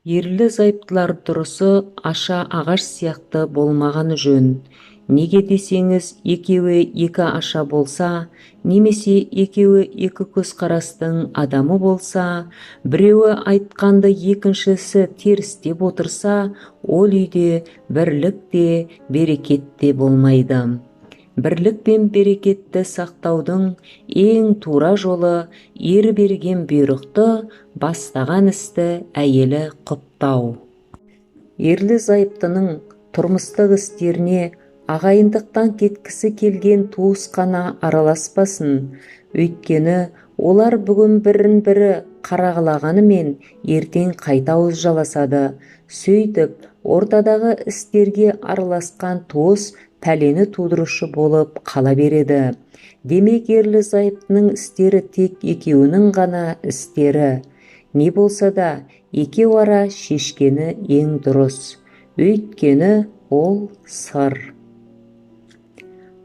Ерлі-зайыптылар дұрысы аша ағаш сияқты болмағаны жөн. Неге десеңіз, екеуі екі аша болса, немесе екеуі екі көзқарастың адамы болса, біреуі айтқанды екіншісі терістеп отырса, ол үйде бірлік те, берекет те болмайды. Бірлік пен берекетті сақтаудың ең тура жолы ер берген бұйрықты, бастаған істі әйелі құптау. Ерлі-зайыптының тұрмыстық істеріне ағайындықтан кеткісі келген туыс қана араласпасын. Өйткені олар бүгін бірін-бірі қарағылағанымен, ертең қайта ауыз жаласады. Сөйтіп, ортадағы істерге араласқан туыс пәлені тудырушы болып қала береді. Демек, ерлі-зайыптының істері тек екеуінің ғана істері. Не болса да, екеу ара шешкені ең дұрыс. Өйткені ол сыр.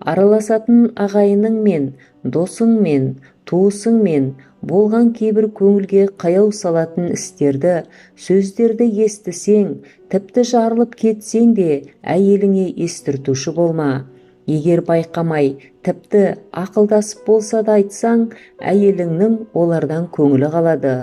Араласатын ағайыныңмен, досыңмен, туысыңмен болған кейбір көңілге қаяу салатын істерді, сөздерді естісең, тіпті жарылып кетсең де, әйеліңе естіртуші болма. Егер байқамай, тіпті ақылдасып болса да айтсаң, әйеліңнің олардан көңілі қалады.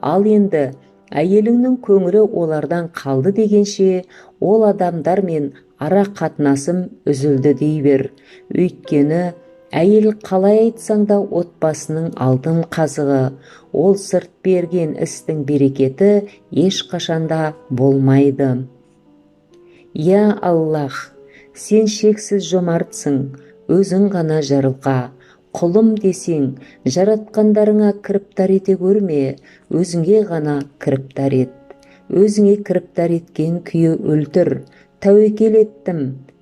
Ал енді әйеліңнің көңілі олардан қалды дегенше, ол адамдармен ара қатынасым үзілді дей бер. Өйткені әйел қалай айтсаң да отбасының алтын қазығы. Ол сырт берген істің берекеті ешқашанда болмайды. Я Аллах, сен шексіз жомартсың, өзің ғана жарылқа. Құлым десең, жаратқандарыңа кіріптар ете көрме, өзіңе ғана кіріптар ет. Өзіңе кіріптар еткен күйі өлтір. Тәуекел еттім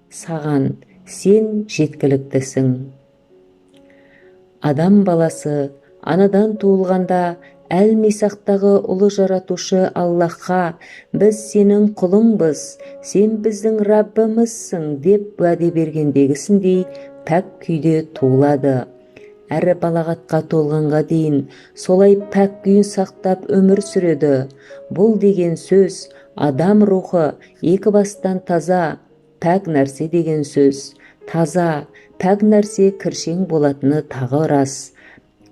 саған, сен жеткіліктісің. Адам баласы анадан туылғанда әл-мисақтағы ұлы жаратушы Аллаһқа біз сенің құлыңбыз, сен біздің Раббымызсың деп уәде бергендегісіндей пәк күйде туылады. Әрі балағатқа толғанға дейін солай пәк күйін сақтап өмір сүреді. Бұл деген сөз адам рухы екі бастан таза, пәк нәрсе деген сөз. Таза, пәк нәрсе кіршең болатыны тағы рас.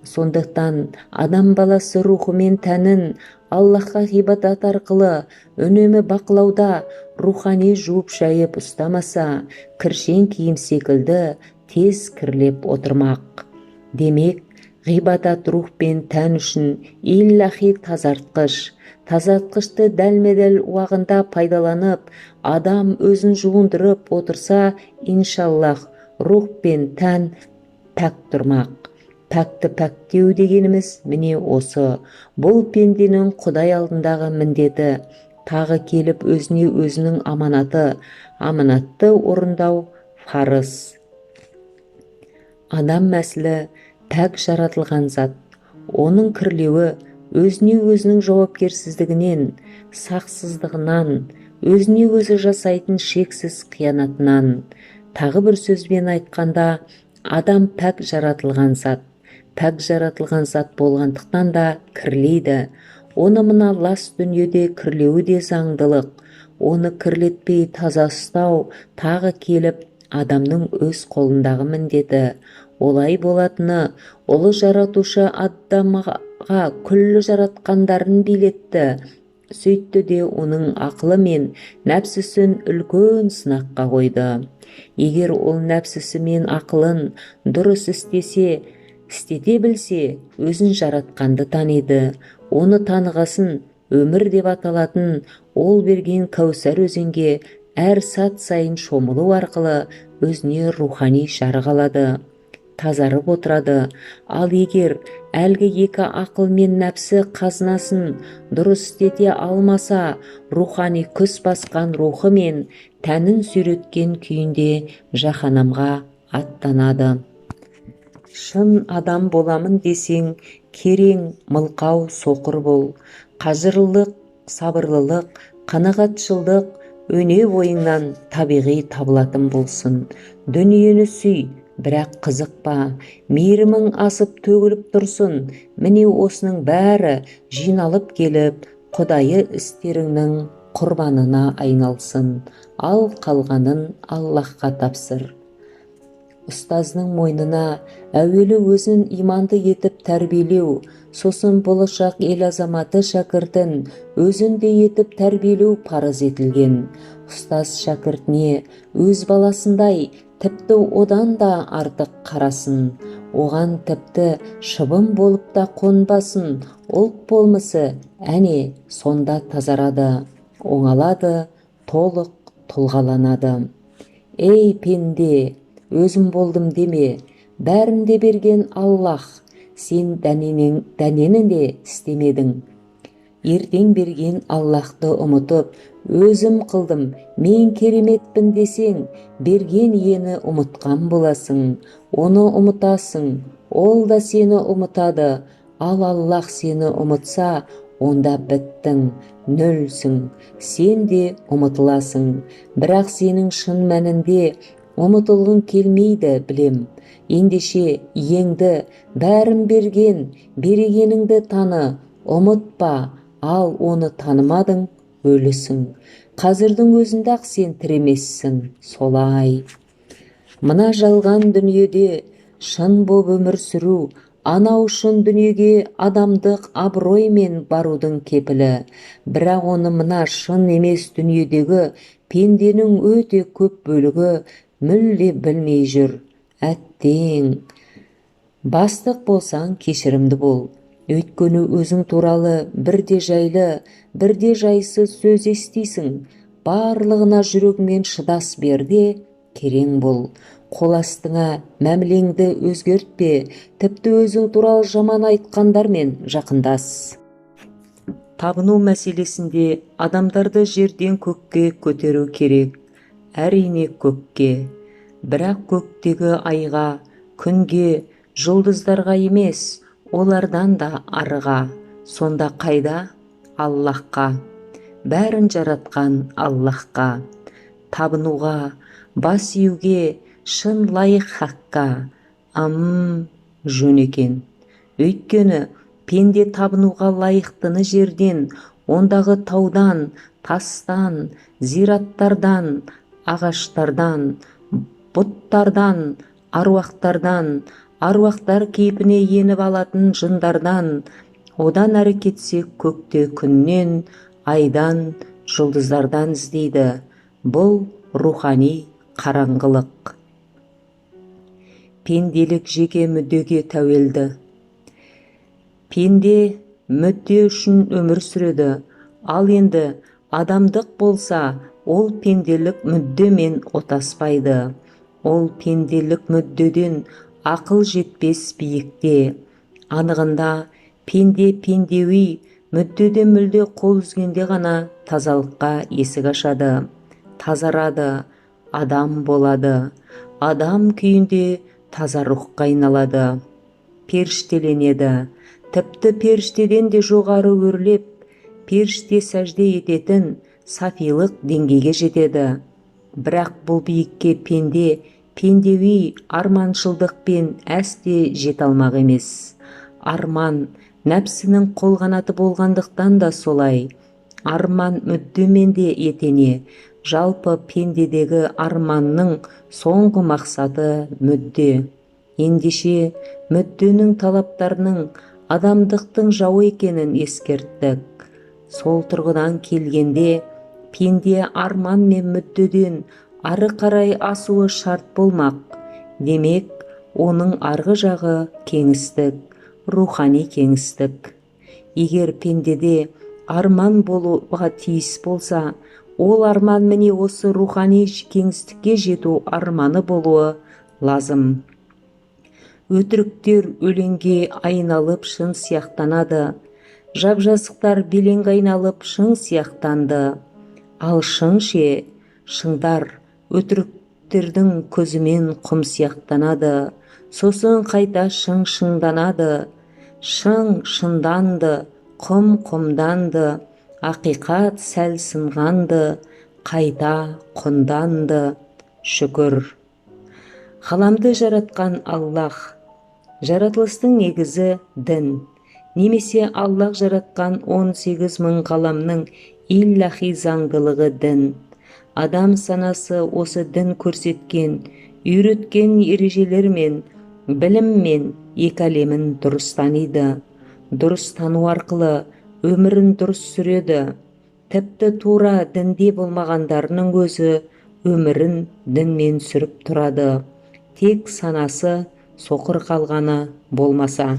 Сондықтан адам баласы рухы мен тәнін Аллаһқа ғибадат арқылы үнемі бақылауда рухани жуып-шайып ұстамаса, кіршең киім секілді тез кірлеп отырмақ. Демек, ғибадат рух пен тән үшін иллахи тазартқыш. Тазартқышты дәлме-дәл уағында пайдаланып, адам өзін жуындырып отырса, иншаллах, рух пен тән пәк тұрмақ. Пәкті пәктеу дегеніміз міне осы. Бұл пенденің Құдай алдындағы міндеті. Тағы келіп өзіне өзінің аманаты. Аманатты орындау фарыз. Адам мәсілі пәк жаратылған зат. Оның кірлеуі өзіне өзінің жауапкерсіздігінен, сақсыздығынан, өзіне өзі жасайтын шексіз қиянатынан. Тағы бір сөзбен айтқанда, адам пәк жаратылған зат. Пәк жаратылған зат болғандықтан да кірлейді. Оны мына лас дүниеде кірлеуі де заңдылық. Оны кірлетпей таза ұстау тағы келіп адамның өз қолындағы міндеті. Олай болатыны ұлы жаратушы адамға күллі жаратқандарын билетті. Сөйтті де оның ақылы мен нәпсісін үлкен сынаққа қойды. Егер ол нәпсісі мен ақылын дұрыс істесе, істете білсе, өзін жаратқанды таниды. Оны танығасын өмір деп аталатын ол берген кәусар өзенге әр сәт сайын шомылу арқылы өзіне рухани жарық алады, тазарып отырады. Ал егер әлгі екі ақыл мен нәпсі қазынасын дұрыс істете алмаса, рухани күс басқан рухы мен тәнін сүйреткен күйінде жаһаннамға аттанады. Шын адам боламын десең, керең, мылқау, соқыр бол. Қажырлылық, сабырлылық, қанағатшылдық өне бойыңнан табиғи табылатын болсын. Дүниені сүй, бірақ қызықпа. Мейірімің асып төгіліп тұрсын. Міне осының бәрі жиналып келіп Құдайы істеріңнің құрбанына айналсын, ал қалғанын Аллаһқа тапсыр. Ұстаздың мойнына әуелі өзін иманды етіп тәрбиелеу, сосын болашақ ел азаматы шәкіртін өзіндей етіп тәрбиелеу парыз етілген. Ұстаз шәкіртіне өз баласындай, тіпті одан да артық қарасын. Оған тіпті шыбын болып та қонбасын. Ұлт болмысы әне сонда тазарады, оңалады, толық тұлғаланады. Ей пенде, өзім болдым деме, бәрін де берген Аллах, сен дәнені де істемедің. Ертең берген Аллахты ұмытып, өзім қылдым, мен кереметпін десең, берген иені ұмытқан боласың. Оны ұмытасың, ол да сені ұмытады. Ал Аллах сені ұмытса, онда біттің, нөлсің, сен де ұмытыласың. Бірақ сенің шын мәнінде ұмытылғың келмейді, білем. Ендеше иеңді, бәрін берген, берегеніңді таны, ұмытпа. Ал оны танымадың, өлісің. Қазірдің өзінде-ақ сен тірі емессің, солай. Мына жалған дүниеде шын боп өмір сүру, анау шын дүниеге адамдық абыроймен барудың кепілі. Бірақ оны мына шын емес дүниедегі пенденің өте көп бөлігі мүлде білмей жүр. Әттең, бастық болсаң, кешірімді бол. Өйткені өзің туралы бірде жайлы, бірде жайсыз сөз естисің. Барлығына жүрегіңмен шыдас бер де, керең бол. Қол астыңа мәмілеңді өзгертпе, тіпті өзің туралы жаман айтқандармен жақындас. Табыну мәселесінде адамдарды жерден көкке көтеру керек. Әрине көкке. Бірақ көктегі айға, күнге, жұлдыздарға емес, олардан да арыға. Сонда қайда? Аллаһқа. Бәрін жаратқан Аллаһқа. Табынуға, бас июге шын лайық хаққа. Жөн екен. Өйткені пенде табынуға лайықтыны жерден, ондағы таудан, тастан, зираттардан, ағаштардан, бұттардан, аруақтардан, аруақтар кейпіне еніп алатын жындардан, одан әрі кетсе көкте күннен, айдан, жұлдыздардан іздейді. Бұл рухани қараңғылық. Пенделік жеке мүддеге тәуелді. Пенде мүдде үшін өмір сүреді. Ал енді адамдық болса, ол пенделік мүддемен отаспайды. Ол пенделік мүддеден ақыл жетпес биікте. Анығында пенде пендеуи мүддеден мүлде қол үзгенде ғана тазалыққа есік ашады, тазарады, адам болады. Адам күйінде таза рухқа айналады, періштеленеді. Тіпті періштеден де жоғары өрлеп, періште сәжде ететін сафилық деңгейге жетеді. Бірақ бұл биікке пенде пендеуи арманшылдықпен әсте жете алмақ емес. Арман нәпсінің қолғанаты болғандықтан да солай. Арман мүддемен де етене. Жалпы пендедегі арманның соңғы мақсаты мүдде. Ендеше мүдденің талаптарының адамдықтың жауы екенін ескерттік. Сол тұрғыдан келгенде пенде арман мен мүддеден ары қарай асуы шарт болмақ. Демек, оның арғы жағы кеңістік, рухани кеңістік. Егер пендеде арман болуға тиіс болса, ол арман міне осы рухани кеңістікке жету арманы болуы лазым. Өтіріктер өлеңге айналып шын сияқтанады. Жап-жасықтар белеңге айналып шың сияқтанды. Ал шың ше, шыңдар өтіріктердің көзімен құм сияқтанады. Сосын қайта шың шыңданады. Шың шынданды, құм құмданды, ақиқат сәл сынғанды, қайта құнданды. Шүкір. Ғаламды жаратқан Аллах. Жаратылыстың негізі дін. Немесе Аллах жаратқан 18 мың ғаламның иллахи заңдылығы дін. Адам санасы осы дін көрсеткен, үйреткен ережелермен, біліммен екі әлемін дұрыс таниды. Дұрыс тану арқылы өмірін дұрыс сүреді. Тіпті тура дінде болмағандарының өзі өмірін дінмен сүріп тұрады. Тек санасы соқыр қалғаны болмаса.